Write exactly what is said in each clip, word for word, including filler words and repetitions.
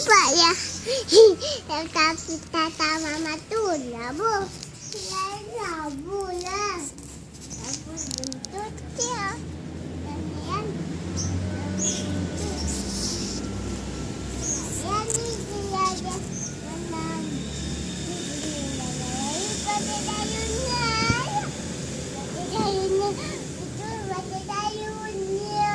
Pak ya. Tapi tata mama tu labu. Ya, labu lah. Labu bentuk dia. Dan yang, yang ni dia ada warna. Ini dia, pakai dayungnya. Pakai dayungnya. Itu pakai dayungnya.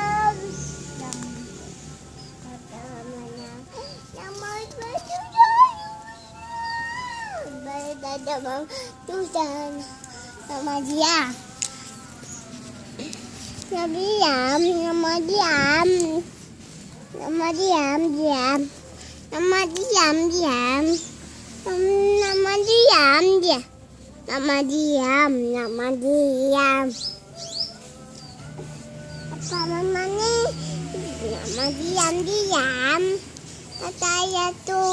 Nama dia. Nama diam, nama diam. Nama diam, diam. Nama diam, diam. Nama diam, diam. Nak madiam, nak madiam. Apa mama ni? Nak madiam, diam. Kata ayah tu.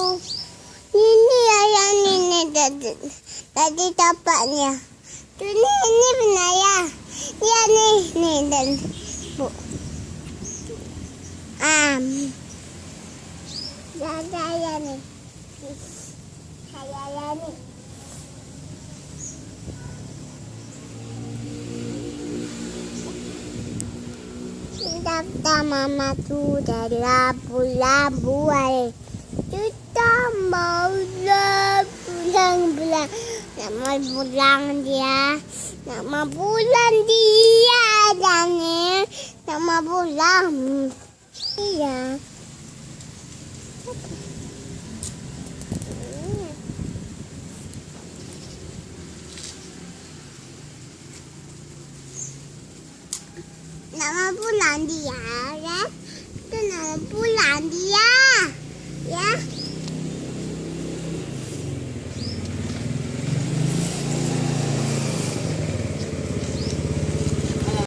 Ni, ni ayah ni, ni tadi, tadi tapak ni. Tu ni, ni pun ayah. Dia ni, ni dan bu. Am. Ada ayah ni. Kaya ni. Daftar mama tu dalam bulan buai. Kita mau bulan bulan. Nama bulan dia. Nama bulan dia dan ni. Nama bulan. Iya. Nama bulan dia, ya?